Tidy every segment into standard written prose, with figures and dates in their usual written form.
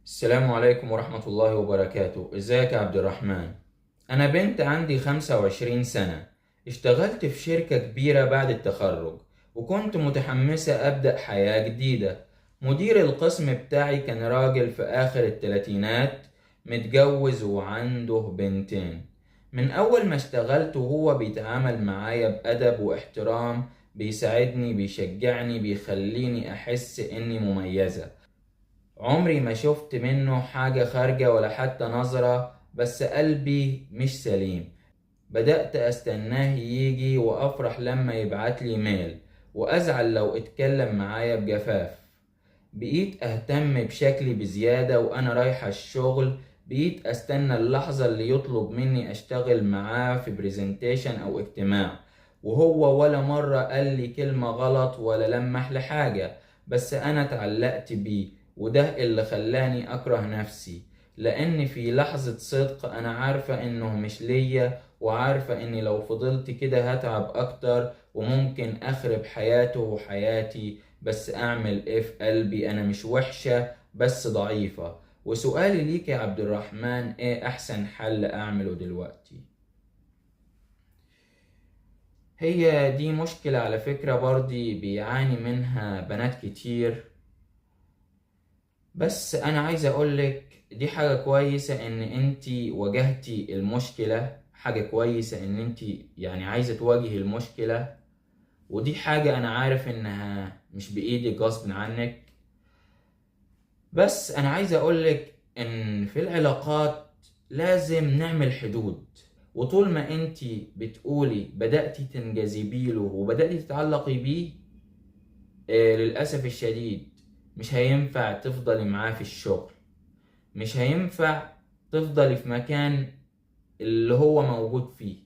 السلام عليكم ورحمة الله وبركاته. ازيك يا عبد الرحمن؟ انا بنت عندي 25 سنة، اشتغلت في شركة كبيرة بعد التخرج، وكنت متحمسة ابدأ حياة جديدة. مدير القسم بتاعي كان راجل في اخر التلاتينات، متجوز وعنده بنتين. من اول ما اشتغلت وهو بيتعامل معايا بأدب واحترام، بيساعدني، بيشجعني، بيخليني احس اني مميزة. عمري ما شفت منه حاجة خارجة ولا حتى نظرة، بس قلبي مش سليم. بدأت أستناه يجي وأفرح لما يبعت لي ميل، وأزعل لو اتكلم معايا بجفاف. بقيت أهتم بشكلي بزيادة وأنا رايحة الشغل، بقيت أستنى اللحظة اللي يطلب مني أشتغل معاه في presentation أو اجتماع، وهو ولا مرة قال لي كلمة غلط ولا لمح لحاجة، بس أنا اتعلقت بيه، وده اللي خلاني أكره نفسي، لأن في لحظة صدق أنا عارفة إنه مش ليا، وعارفة إني لو فضلت كده هتعب أكتر وممكن أخرب حياته وحياتي. بس أعمل إيه في قلبي؟ أنا مش وحشة بس ضعيفة. وسؤالي ليك يا عبد الرحمن، إيه أحسن حل أعمله دلوقتي؟ هي دي مشكلة على فكرة برضي بيعاني منها بنات كتير، بس أنا عايز أقولك دي حاجة كويسة إن أنتي واجهتي المشكلة، حاجة كويسة إن أنتي عايزة تواجهي المشكلة، ودي حاجة أنا عارف إنها مش بإيدك غصب عنك. بس أنا عايز أقولك إن في العلاقات لازم نعمل حدود، وطول ما أنتي بتقولي بدأتي تنجذبي له وبدأتي تتعلقي بيه، للأسف الشديد مش هينفع تفضلي معاه في الشغل، مش هينفع تفضلي في مكان اللي هو موجود فيه،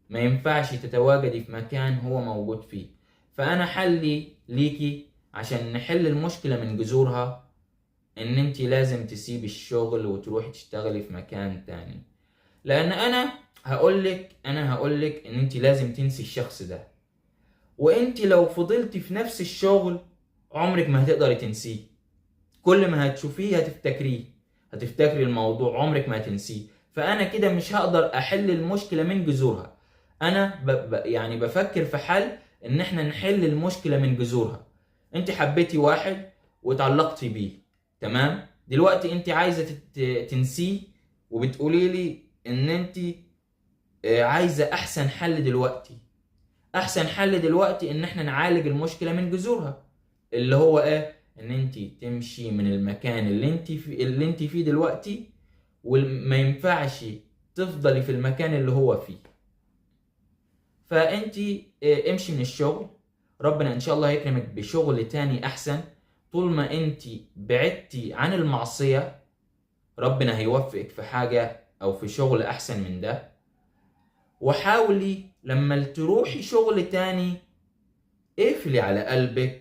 ما ينفعش تتواجدي في مكان هو موجود فيه. فأنا حلي ليكي عشان نحل المشكلة من جذورها إن انتي لازم تسيبي الشغل وتروحي تشتغلي في مكان تاني، لأن أنا هقولك إن انتي لازم تنسي الشخص ده، وانتي لو فضلتي في نفس الشغل عمرك ما هتقدري تنسيه، كل ما هتشوفيه هتفتكريه، هتفتكري الموضوع، عمرك ما هتنسيه. فأنا كده مش هقدر أحل المشكلة من جذورها. أنا بفكر في حل إن إحنا نحل المشكلة من جذورها. أنت حبيتي واحد واتعلقتي بيه، تمام؟ دلوقتي أنت عايزة تنسيه، وبتقولي لي إن أنت، عايزة أحسن حل دلوقتي. أحسن حل دلوقتي إن إحنا نعالج المشكلة من جذورها، اللي هو إيه؟ إن أنت تمشي من المكان اللي أنت فيه دلوقتي، وما ينفعش تفضلي في المكان اللي هو فيه. فأنت، امشي من الشغل، ربنا إن شاء الله هيكرمك بشغل تاني أحسن. طول ما أنت بعدتي عن المعصية ربنا هيوفقك في حاجة أو في شغل أحسن من ده. وحاولي لما تروحي شغل تاني اقفلي على قلبك،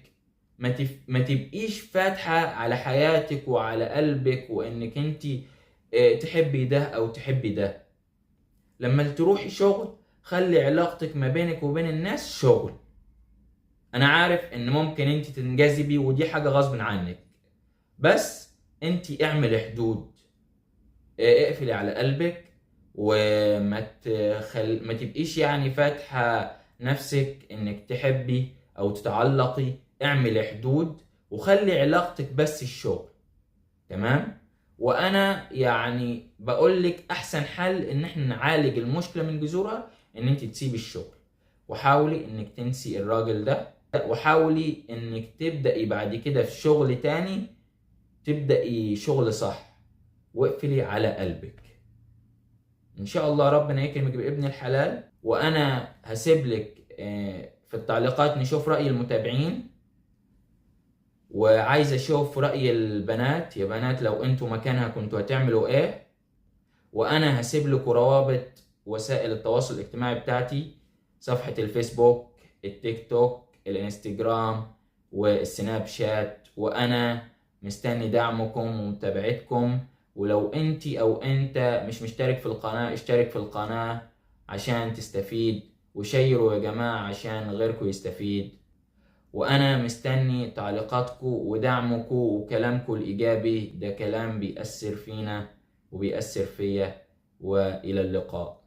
ما تبقيش فاتحة على حياتك وعلى قلبك وإنك أنت، تحبي ده أو تحبي ده. لما تروحي شغل خلي علاقتك ما بينك وبين الناس شغل. أنا عارف إن ممكن أنت تنجذبي ودي حاجة غصب عنك، بس أنت اعملي حدود، اقفلي على قلبك، وما ما تبقيش فاتحة نفسك إنك تحبي أو تتعلقي. اعملي حدود وخلي علاقتك بس الشغل، تمام؟ وأنا بقول لك أحسن حل إن إحنا نعالج المشكلة من جذورها إن أنت تسيبي الشغل، وحاولي إنك تنسي الراجل ده، وحاولي إنك تبدأي بعد كده في شغل تاني، تبدأي شغل صح، واقفلي على قلبك. إن شاء الله ربنا يكرمك بابن الحلال. وأنا هسيب لك، في التعليقات نشوف رأي المتابعين، وعايز أشوف رأي البنات. يا بنات لو أنتوا مكانها كنتوا هتعملوا إيه؟ وأنا هسيب لكم روابط وسائل التواصل الاجتماعي بتاعتي، صفحة الفيسبوك، التيك توك، الانستجرام، والسناب شات. وأنا مستني دعمكم ومتابعتكم. ولو أنت أو أنت مش مشترك في القناة اشترك في القناة عشان تستفيد، وشيروا يا جماعة عشان غيركم يستفيد. وانا مستني تعليقاتكم ودعمكم وكلامكم الايجابي، ده كلام بيأثر فينا وبيأثر فيا. والى اللقاء.